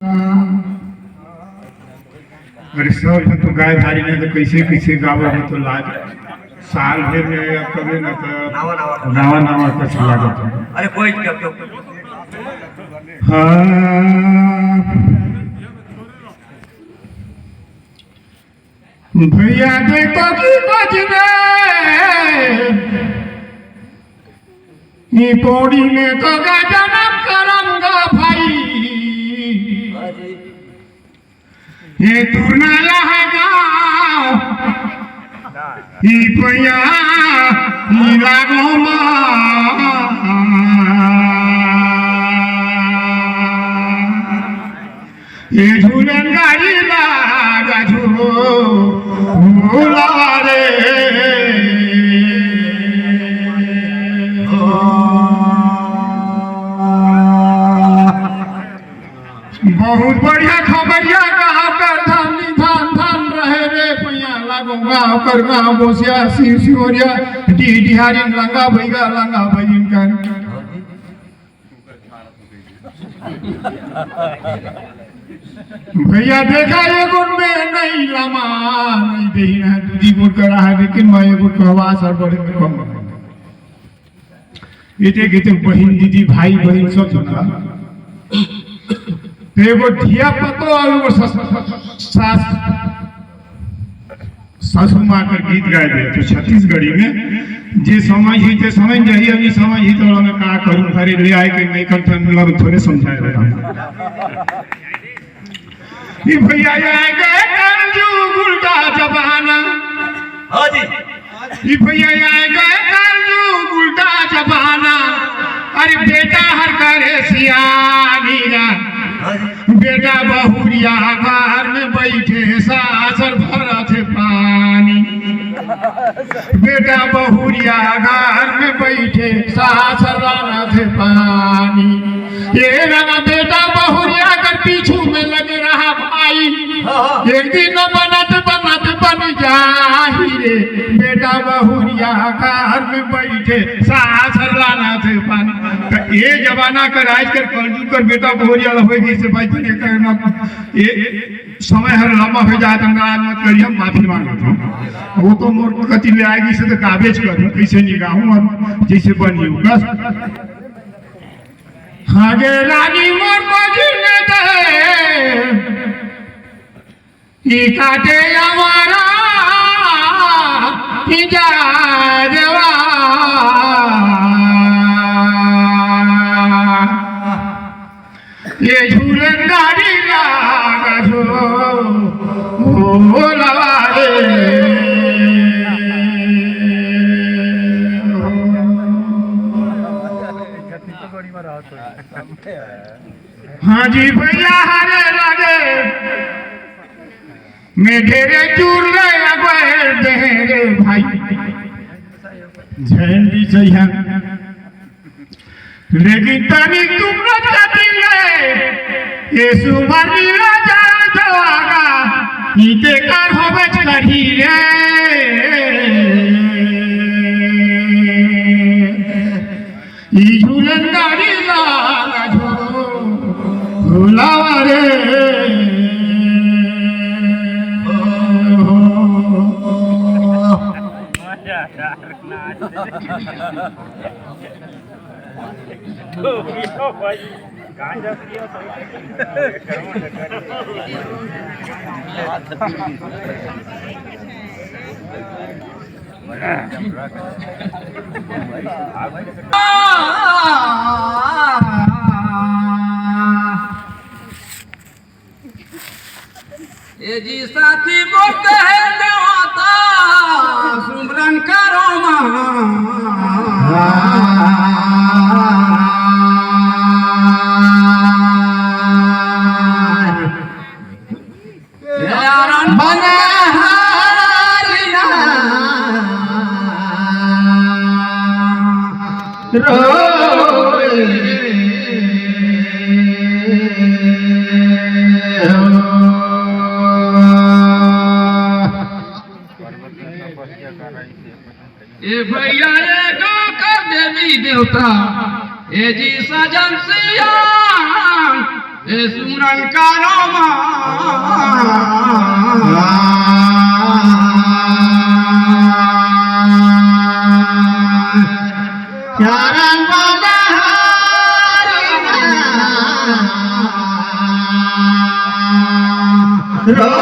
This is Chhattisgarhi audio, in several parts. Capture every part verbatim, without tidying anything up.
अरे सब झन तो गाय धारी नहीं तो कैसे कैसे गावो हो तो लाज। साल भर में अब कभी ना तो नावा नावा। नावा नावा कस लागत है। अरे कोई क्या क्यों? हाँ। भैया देखो की बजने, ई पौड़ी में तो गजनम करम गा भाई। ये तुरना यहाँ गाँव, ई पैया, ई लागो माँ। ये झूलन गाड़ी लागा झूला रे। बहुत बढ़िया खबरिया कहा कर धन धन धन रहे रे पैया लागो गाँव कर गाँव बोसिया शिव शिवरिया डी डिहारी लंगा भैया लंगा भैया कर। भैया देखा ये गुण में नहीं लमा नहीं देही ना दूजी गुण करा है लेकिन मैं ये गुण कहवा सर बड़े में कम। ये देख ये देख बहन दीदी भाई बहन सब सुना। तो एगो धिया पतो और एगो सस सास सासू माँ कर गीत गाए दे तो छत्तीसगढ़ी में जे समझ ही ते समझ जाही अभी समझ ही तो मैं का करूँ घरे ले आए के मैं कंठन लग थोड़े समझाए रहा। ई भैया आए गए कलजुग उल्टा जमाना। हाँ जी। ई भैया आए गए कलजुग उल्टा जमाना। अरे बेटा हर करे सियानी ना। हाँ जी। बेटा बहुरिया घर में बैठे सासर भरत पानी। बेटा बहुरिया घर में बैठे सासर लानत पानी। ये रंग बेटा बहुरिया कर पीछू में लगे रहा भाई। एक दिन बनत बनत बन जाही रे। बेटा बहुरिया घर में बैठे सासर लानत पानी। तो ये जमाना कर आज कर कलजुग कर बेटा बहुरिया लगे से भाई तने कहना ये समय हर लंबा हो जाए तो नाराज मत करिए, हम माफी मांगत हूँ। वो तो मोर कति ले आएगी से तो काबेज करूँ, कैसे नहीं गाऊँ और जैसे बनी हो बस। हाँ गे रानी मोर को जीने दे, ई काटे हमारा ई जा देवा। ये झूलन गाड़ी लागा झो भोला रे। हाँ जी भैया हरे लगे मैं ढेरे चूर ले लगवे ढेरे भाई झंडी जइहन। लेकिन तनी तुम लोग कति ले, ये सुमन लीला जान दवागा, नीते कर होबे करी रे। ई झूलन गाड़ी लागा झूलावा रे। ए जी साथी बोलते हैं देवता सुमरन करो माँ। ए भैया रे गाँव का देवी देवता, ए जी सजन सियान, ए सुनल कारो मा। चरण बलहारी ना। रो।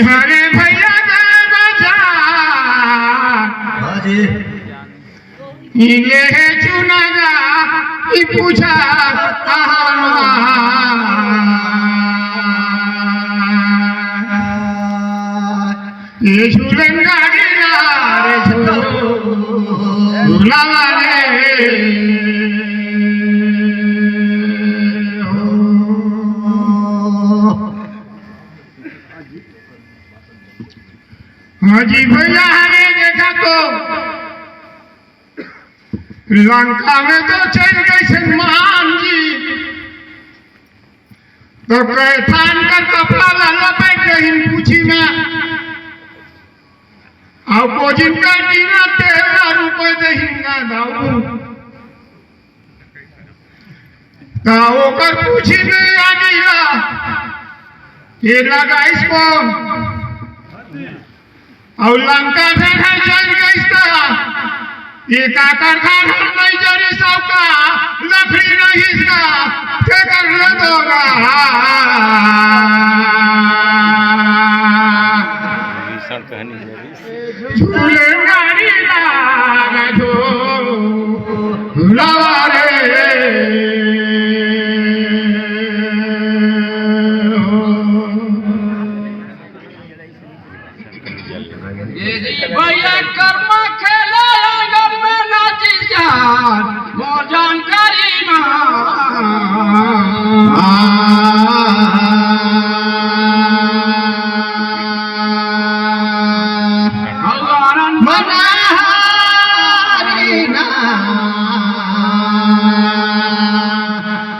हरे भैया के बजा। हाँ जी। इले हे चुनगा, ई पूछा कहाँ। ये झूलन गाड़ी ला रे झूलावा रे। हाँ जी भैया, हमें देखा तो लंका में तो चल गए हनुमान जी, तो कैथान कर कपड़ा ला लपेट रही पूछी में, और कोजिन कर दीना तेरह रुपए दहिंगा दाऊ। तो ओकर पूछी में आ गईला, ये लगाइस कौन? और लंका से है जल गईस ता, ये काकर खान हम नहीं जरी सबका, लकड़ी नहीं इसका, के कर ले दोगा। भीषण कहनी है। झूले गाड़ी लागा झूलावा रे। ये जी भैया कर्म खेला आंगन में नाची जान, मोर जानकारी ना। भगवान मनारी ना।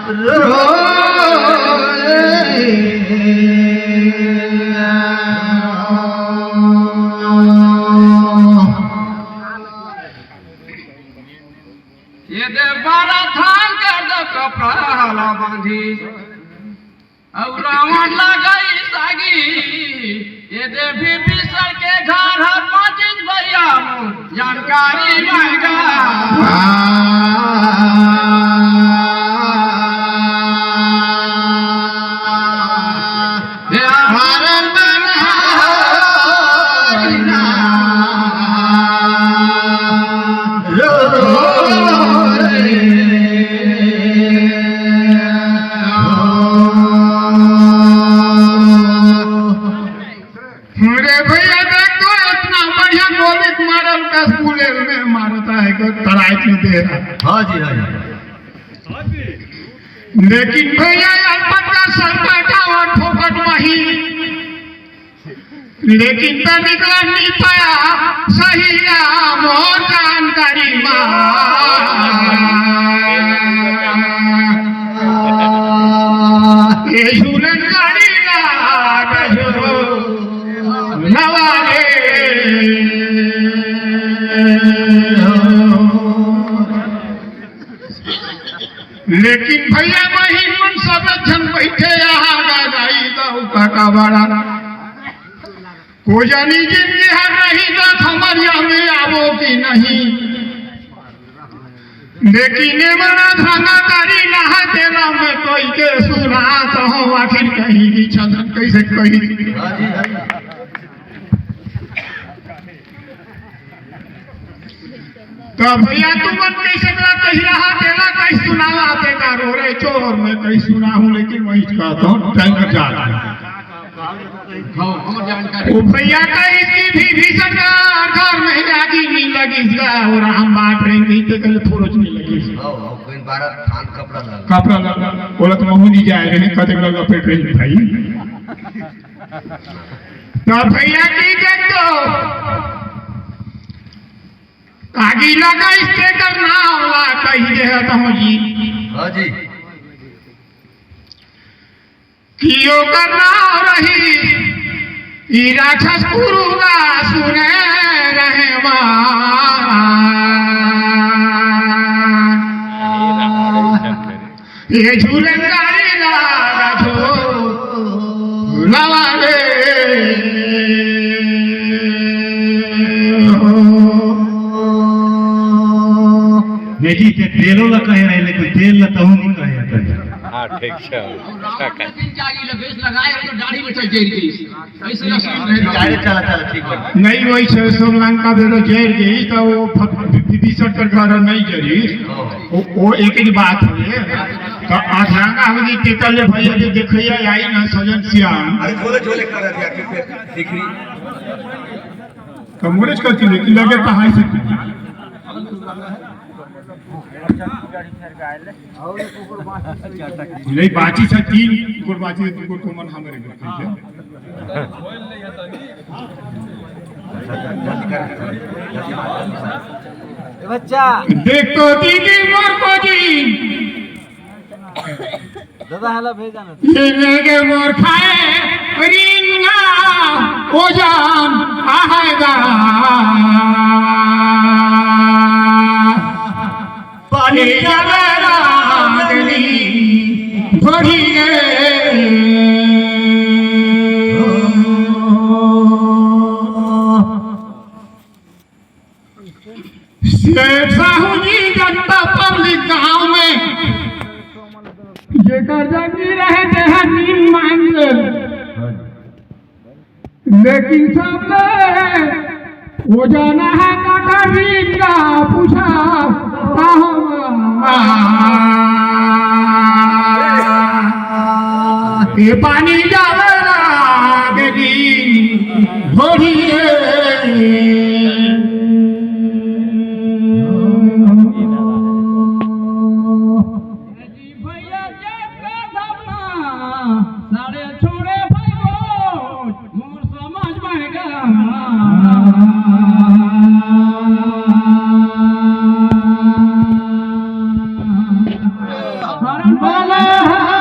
रो। ये दे बारा थान कर दो कपड़ा ला बांधी, और रावण लगाई सागी। ये दे विभीषण के घर हर पाचिस भैया मो जानकारी मांगा। अरे भैया, देख तो इतना बढ़िया गोली मारल का स्कूल में मारता है, कोई तराई नहीं दे रहा। हाँ जी, हाँ जी। लेकिन भैया, अलपट का सलपटा और फोकट वही। लेकिन तनिक ला नहीं पाया सही राम हो जानकारी माँ। ये झूलन गाड़ी लाग नवाले। लेकिन भैया बहिन मन सब झन बैठे यहाँ गाई दाऊ काका बड़ा। को जानी जिंदगी हर रही तो खमरिया में आवो कि नहीं। लेकिन ये बड़ा धंधाकारी नहा तेरा में कोई के सुना तो हो आखिर कहीं की छंदन कैसे कही। तो भैया तुमन कैसे बला कही रहा तेला कहीं सुनावा ते का रो रे चोर मैं कहीं सुना हूँ लेकिन वही का तो टाइम का जा रहा है। हाँ, हमर जानकारी। वो भैया कही कि भी भीषण का घर में आगी नहीं लगी इसका और हम बात रही नहीं ते कल फुरोच नहीं लगी इसका। हाँ, हाँ, कोई बारह थान कपड़ा लगा। कपड़ा लगा, बोला तो महू नहीं जाए रहे, कते लगा पेट रही भाई। तो भैया की देख तो आगी लगा इसके करना वाला कही दे है तो जी। हाँ जी। कि ओकर नाव रही ई राक्षस पुरुगा सुने रहे माँ। ये झूलन गाड़ी ला राधो लावा रे। ये जी ते तेलो ला कहे रहे, लेकिन तेल ला तहु नहीं कहे रहे। हाँ, ठीक है। अच्छा, रावण के दिन जागी लगे, लगाए हो तो दाढ़ी में चल जाएगी। ऐसे लक्षण है। ठीक है, चला, चला, ठीक है। नहीं, वही से सोमलंका बेरो जेर गई, तो वो भग-, विभीषण कर घर नहीं जरी। ओ। वो, वो एक ही बात है। तो अठारह हम जी के तले भैया जी देखैया आई ना सजन सियान। अरे, झोले, झोले कर दिया, ठीक है, ठीक है। तो मोरेज करती, लेकिन लगे कहाँ से? नहीं, बाची से तीन गोट बाची से, दू गोट तो मन हमरे गोट, ठीक है? ए बच्चा। देखो दीदी मोर को जी। दादा, हाला भेजा ना। ये लेके मोर खाए रिंगा ओजान आएगा। पानी जरा गली भरी गे। सेठ साहू जी जनता पब्लिक गांव में जेकर जमीन रहे तेहा नींद मांग ले। लेकिन सब ले वो जाना है काका नींद का पूछा। ये पानी जावे लागेगी घोड़ी रे। भैया के का धरना, सारे छोड़े भाई वो, मोर समझ में गा। हरन बोले हरि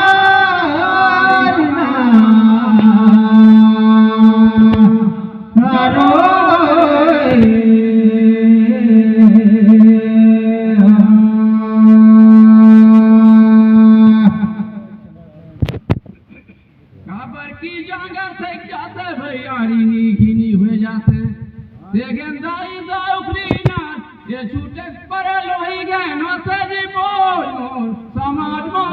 नाम। काबर की जांगर से जाते भैयारी नी घिनी हो जाते। देखें दाई दाउकरी ना, ये छूटे पर लोही गए ना तेरी बोल मोर समाज मा।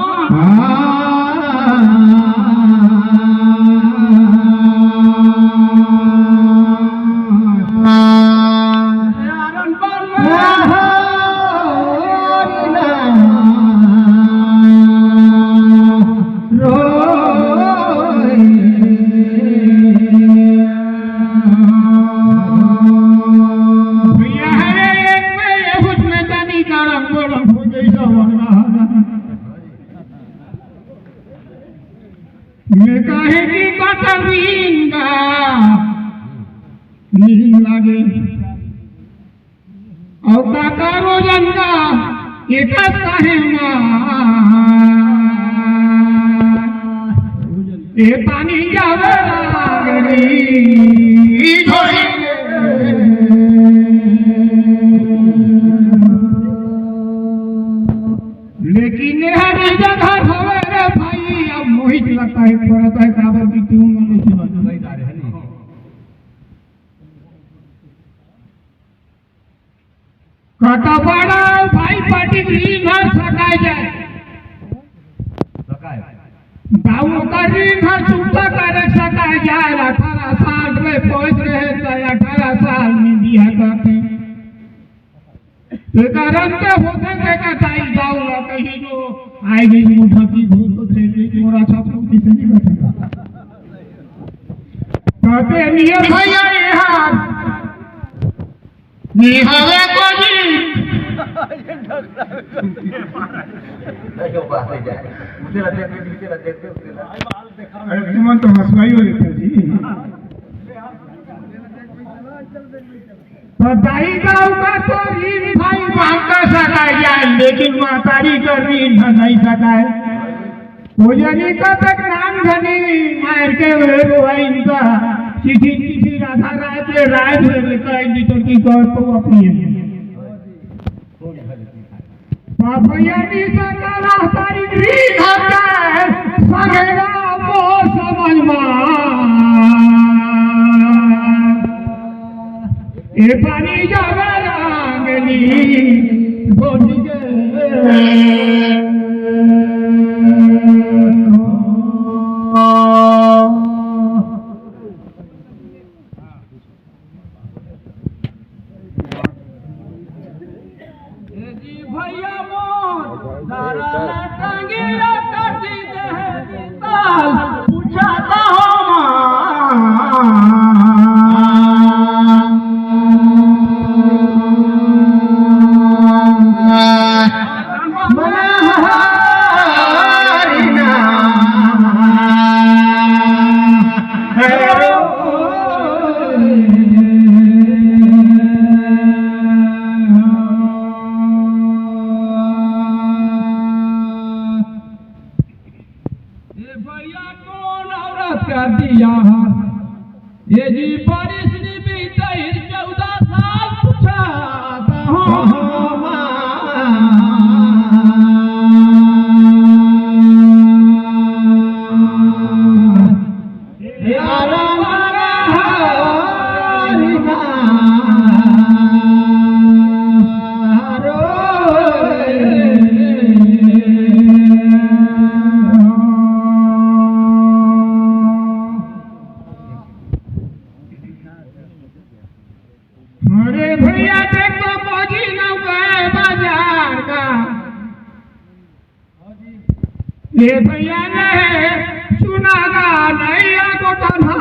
भैया हरे एक में ये कुछ में तनी कारम बोलम हो गई तो वरना। मैं काहे की कतरीन का नींद लागे। अउ काका रोजन का एकस काहे मा। ए पानी जावे लागरी झोरी। लेकिन ये हर जगह हवे रे भाई, अब मोहित लगता है, पड़ता है, काबर की तू मनुष्य बन गई। कटा बड़ा भाई पाटी ऋण हर सकाय जाए। सकाय। दाऊ का ऋण हर चुकता करे सकाय जाए। अठारह साल रे पहुंच रहे तो अठारह साल में दिया करते। ते कारण ते होते ते का ताई दाऊ ला कहीं जो आए गई मुठा की भूत तो छेड़ गई मोरा छाप को किसे नहीं बैठेगा। कहते नियर भैया ये हाथ निहारे को जी। अरे तुमन तो हंसवाई हो लेते जी। तो दाई का ऊपर तो ऋण भाई मांग कर सकाय जाए, लेकिन महतारी का ऋण नहीं सकाय। भोजनी का तक नाम धनी करके वे रोवाई इनका चिठी, चिठी राधा राय के राय से लेकर इन तो की गौर को अपनी पापैया निशा का राहतारी गृह होता है, सगेरा मौसम मा। ए पानी जावे रांगली, बोली गे। ए जी भैया मोर, दारा ला टंगिया काटी दे हे जी ताल, पूछा तो हो माँ। ए भैया, कौन औरत कर दिया है? ए जी, बारिश नी बीतई, चौदह साल पूछा था। अरे भैया, देखो फौजी नौका है बाजार का। ए भैया ने सुनागा नैया गोठा।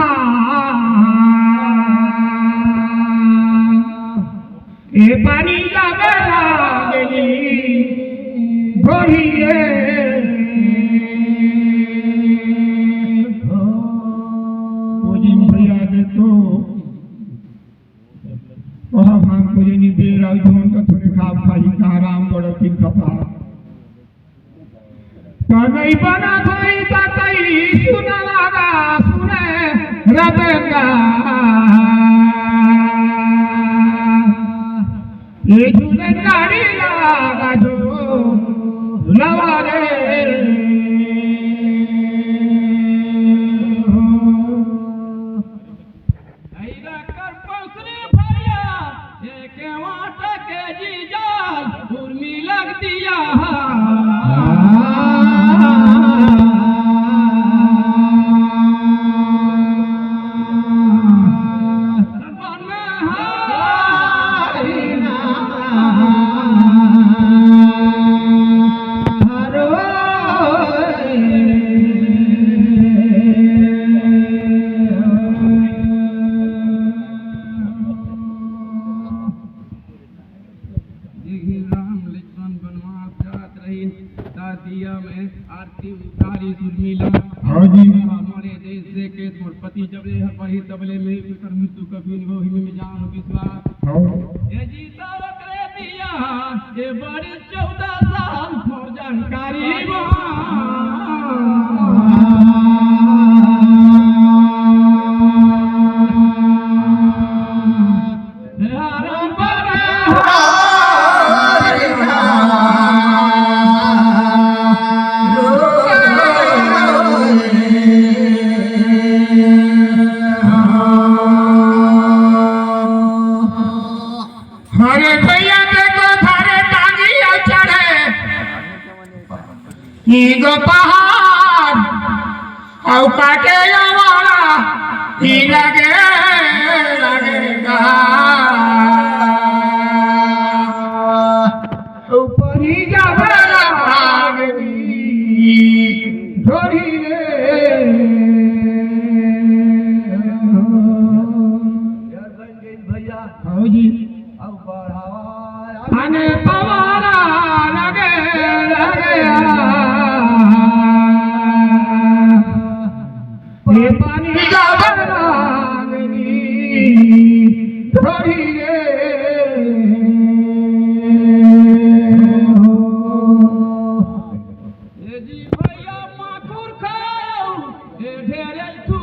ए पानी जावे लागली घोड़िए। फौजी भैया देखो, ओह भांग को जेनी बेरा जोन का थोड़े खाब खाही का राम बड़ा दिन का पार। कनई बना धोई का कई सुना लागा सुने रबेगा। ये झूले गाड़ी लागा जो लवा रे। ऐरा कर पौसरी भैया, एक वाट के जी जाल, उर्मी लग दिया। देखिए, राम लक्ष्मण बनवास जात रहिन, त दिया में आरती उतारी उर्मिला। हाँ जी। हमारे देश से केस मोर पति जब ले हर पढ़ी तबले में कर मृत्यु कभी वो ही में जान विश्वास। हाँ। ये जीता वक्रे दिया, ये बड़ी चौदह साल मोर जानकारी बा। अरे भैया देखो थारे टांगी अउ चढ़े ईगो पहाड़ अउ काटे वाला ई लगे लगेगा। ऊपरी जाबे लागली ढोरी रे। यार बन गई भैया। हाँ जी। अब बढ़ावा अने पवारा लगे लगे। ये पानी जाबे लागली ढोरी रे। ए जी भैया माखुर खाओ, ए ढेरे तू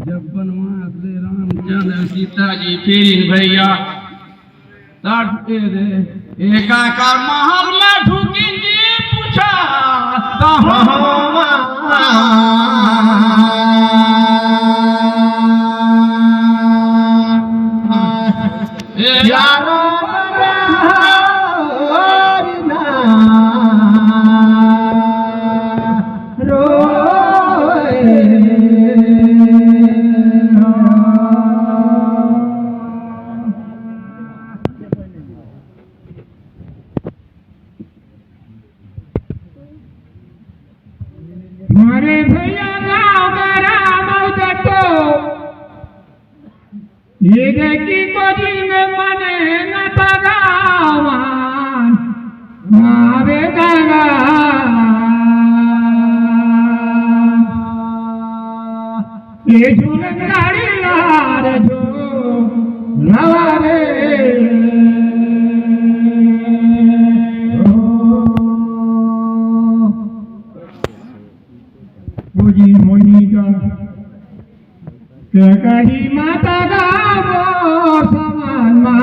जब बनवास ले रामचंद्र सीता जी फिरिन भैया, तब ए रे, एका का महल में ढुकिन जी पूछा, त हम ए यारो हमारे भैया राम राम जतो, ये देखी को जी में मने न भगवान, मारे दादा। ये झूलन गाड़ी लार जो लावा रे। ओ जी मोहिनी का के कही माता गावो समान मा।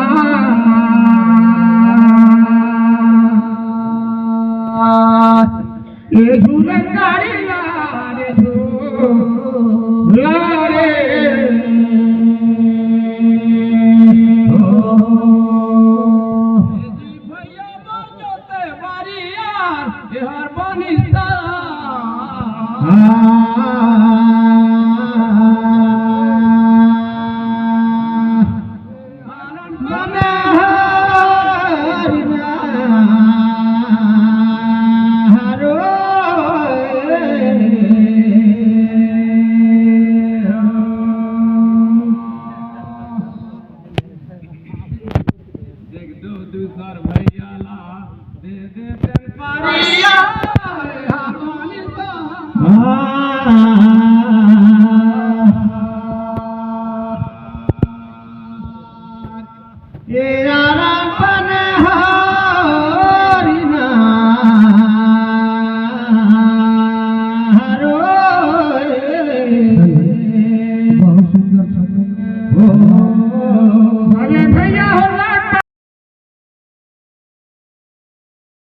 ये झूलन गाड़ी लारे झूला रे। ओ। भैया बाजो ते बारी यार, ये हर बनिस्ता। देख दो दूसर भैया ला, दे दे तेन पारिया, हाथों निशान। ये यारा बन हरिना हरो। बहुत सुंदर छंद। ओ,